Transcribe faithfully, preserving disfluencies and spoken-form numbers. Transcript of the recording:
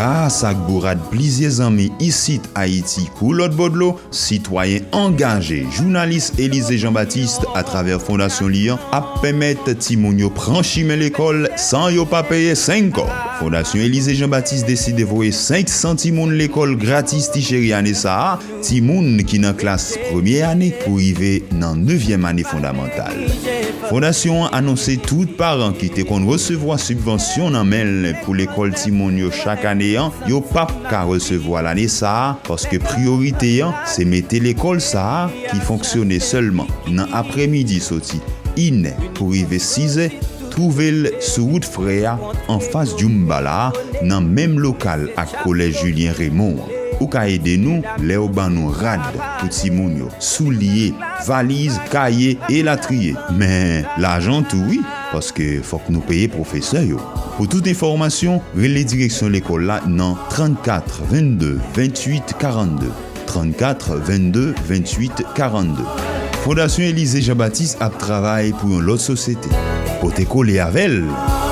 Gras ak bourad plizyè zanmi isit Ayiti kou lòt bò dlo, sitwayen angaje, jounalis Élisée Jean-Baptiste, atravè fondasyon li an, ap pèmèt timoun yo pran chimen lekòl san yo pa peye senk kòb. Fondasyon Élisée Jean-Baptiste deside voye senk san timoun lekòl gratis ti cheri ane sa a, timoun ki nan klas premye ane pou rive nan nevyèm ane fondamantal. Fondasyon an anonse tout paran ki te konn resevwa sibvansyon nan men l pou lekòl timoun yo chak ane an, yo p ap ka resevwa l ane sa a, paske priyorite an se mete lekòl sa a ki fonksyone sèlman nan aprèmidi soti inè pou rive sizè, twouve l sou wout Frè a, anfas Djoumbala a, nan menm lokal ak Kolèj Julien Raymond an. Ou ka ede nou lè w ban nou rad pou timoun yo, soulye, valiz, kaye, elatriye. Men, lajan tou wi, paske fòk nou peye pwofesè yo. Pou tout enfòmasyon, rele direksyon lekòl la nan trannkat vennde venntuit karannde, trannkat vennde venntuit karannde. Fondasyon Élisée Jean-Baptiste ap travay pou yon lòt sosyete. Pote kole avè l!